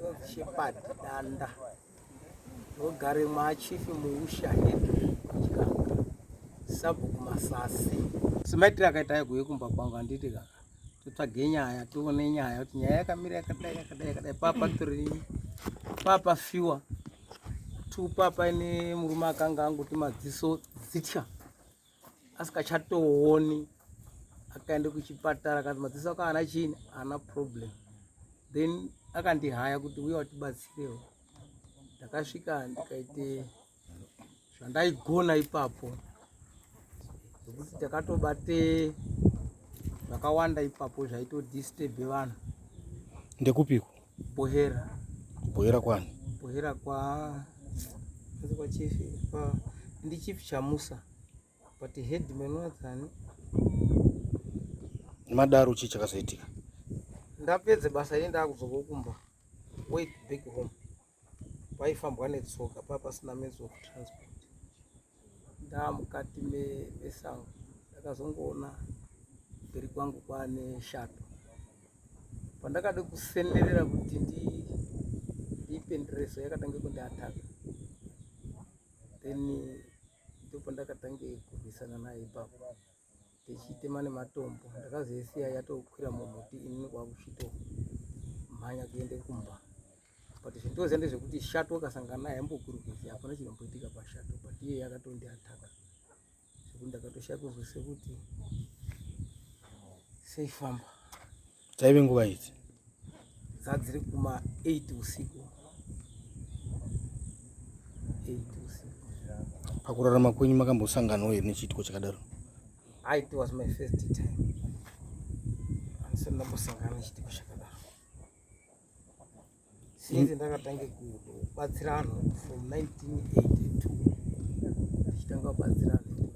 Ndonzi Shepard Danda. Ndogare mwachief Muusha head Chikanga. Sabhuku Masasi. Semaitiro akaita ayo kumba kwangu handiti kaka. Totsvage nyaya tione nyaya kuti nyaya yakamira yakadai yakadai yakadai papa 3 papa fiwa 2 papa ine murume akanga anguti madziso dzitya asikachatooni akaenda kuchipatara akati madziso ako haana chini haana problem then akandihaya kuti uye watibatsirewo ndakasvika ndikaite zvandaigona ipapo zvekuti takatobate zvakawanda ipapo zvaitodisturbe vanhu. Ndekupiko? Bohera. Bohera kwani? Bohera kwa kwa chief kwa ndi chief Chamusa but headman wadzani. Madaro chii chakazoitika? Ndapedza basa ini ndakudzoka kumba. Wait back home. Paifambwa netsoka paa pasina means of transport. Ndamukati mesango ndakazongoona mberi kwangu kwaane shato. Pandakade kusenerera kuti ndiipendereso yakatange kundiataka. Then ndopandakatange kurwisana naye ipapo. Tichitema nematombo ndakazoisiya yatokwira mumuti inini kwakuchitomhanya kuende kumba. But zvandinoziva ndezvekuti shato ukasangana naye haimbokurwisi hapana chinomboitika pashato but iye yakatondiataka zvekuti ndakatoshaya kunzwisisa kuti seifamba. Dzaive nguva idzi? Dzadziri kuma 8 usiku. 8 usiku. Pakurarama kwenyu makambosanganawo here nechiitiko chakadaro? It was my first time. Handisati ndambosangana nechiitiko chakadaro. Since ndakatange kubatsira vanhu from 1982 ndichitanga kubatsira vanhu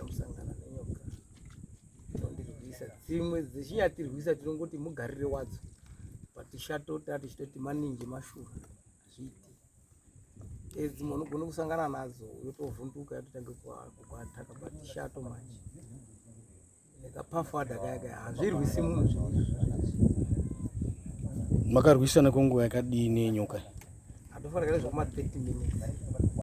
musangana nenyoka inondirwisa dzimwe dzichinyatirwisa tinongoti mugarire wadzo but shato tatichitoti maninji mashura hazviiti dzimwe unogona kusangana nadzo yotovhunduka yototange kuataka but shato manje nekapafu kaya kaya hazvirwisi munhu zvinhu makarwisana kwenguva yakadii nenyoka hatofanira zvekuma 30 minutes.